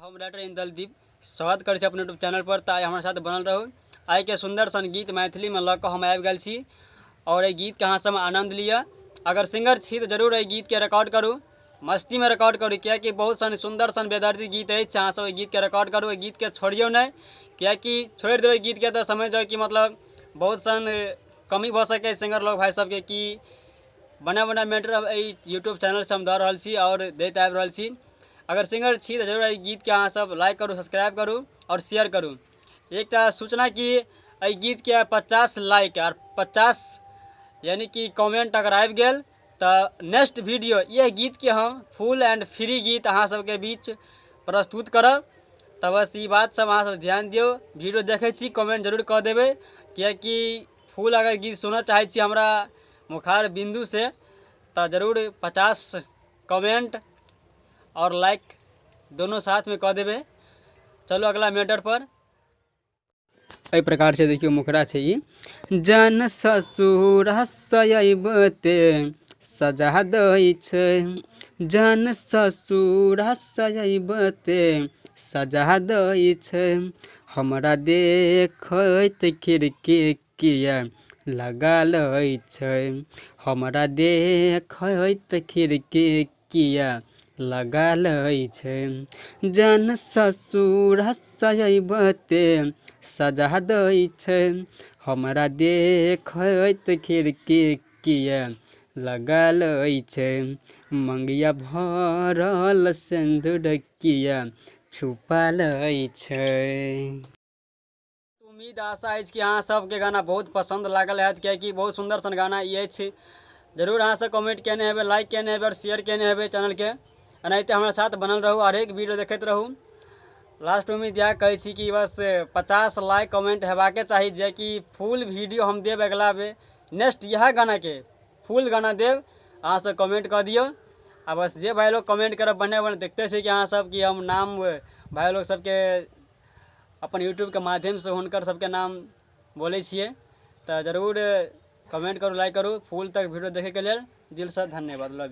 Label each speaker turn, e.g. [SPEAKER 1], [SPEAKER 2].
[SPEAKER 1] हम राइटर इंदलदीप स्वागत करै छी अपन यूट्यूब चैनल पर। तऽ आइ हमरा साथ बनल रहू। आइके सुन्दर सन गीत मैथिलीमे लऽ कऽ हम आबि गेल छी और एहि गीतके अहाँ सब आनन्द लिअ। अगर सिंगर छी तऽ जरूर एहि गीतके रिकॉर्ड करू, मस्तीमे रिकॉर्ड करू, कियाकि बहुत सन सुन्दर सन बेदर्दी गीत अछि। अहाँ सब एहि गीतके रिकॉर्ड करू, एहि गीतके छोड़ियौ नहि, कियाकि छोड़ि देबै गीतके तऽ समझि जाउ कि मतलब बहुत सन कमी भऽ सकै सिंगर लोग भाइ सबके कि बना बना मैटर एहि यूट्यूब चैनलसँ हम दऽ रहल छी और दैत आबि रहल छी। अगर सिंगर छी तऽ जरूर एहि गीतके अहाँ सब लाइक करू, सब्सक्राइब करू और शेयर करू। एकटा सूचना कि एहि गीतके 50 लाइक और 50 यानी कि कमेंट अगर आबि गेल तऽ नेक्स्ट वीडियो यह गीतके हम फुल एंड फ्री गीत अहाँ सबके बीच प्रस्तुत करब। तऽ बस ई बात सब अहाँ सब ध्यान दियौ। वीडियो देखै छी कमेंट जरूर कऽ देबै, कियाकि फुल अगर गीत सुनऽ चाहै छी हमरा मुखार बिन्दुसँ तऽ जरूर 50 कमेंट और लाइक दोनों साथ में कऽ देबै। चलू अगला मैटर पर। एहि प्रकार से देखियौ मुखड़ा छै ई। जन ससुर सयबते सजा दै छै, जन ससुर सयबते सजा दै छै, हमरा देखैत खिड़की किया लगा लै छै, हमरा देखैत खिड़की किया लगा लै छै, जन ससुर सयबते सजा दै छै, हमरा देखैत खिड़की किया लगा लै छै, मंगिया भरल सिन्दूर किया छुपा लै छै। उम्मीद आशा अछि कि अहाँ सबके गाना बहुत पसन्द लागल हैत, कियाकि बहुत सुन्दर सन गाना ई अछि। जरूर अहाँ सब कमेंट केने हेबै, लाइक केने हेबै और शेयर केने हेबै चैनलके। एनाहिते हमरा साथ बनल रहू और हरेक वीडियो देखैत रहू। लास्ट उम्मीद इएह कहै छी कि बस 50 लाइक कमेंट हेबाके चाही, जेकि फुल वीडियो हम देब अगिला बेर। नेक्स्ट इएह गानाके फुल गाना देब, अहाँ सब कमेंट कऽ दियौ। आ बस जे भाइ लोग कमेंट करब बढ़िआँ बढ़िआँ, देखते छी कि अहाँ सब कि हम नाम भाइ लोग सबके अपन यूट्यूबके माध्यमसँ हुनकर सबके नाम बोलै छियै। तऽ जरूर कमेंट करू, लाइक करू। फुल तक वीडियो देखैके लेल दिलसँ धन्यवाद। लव।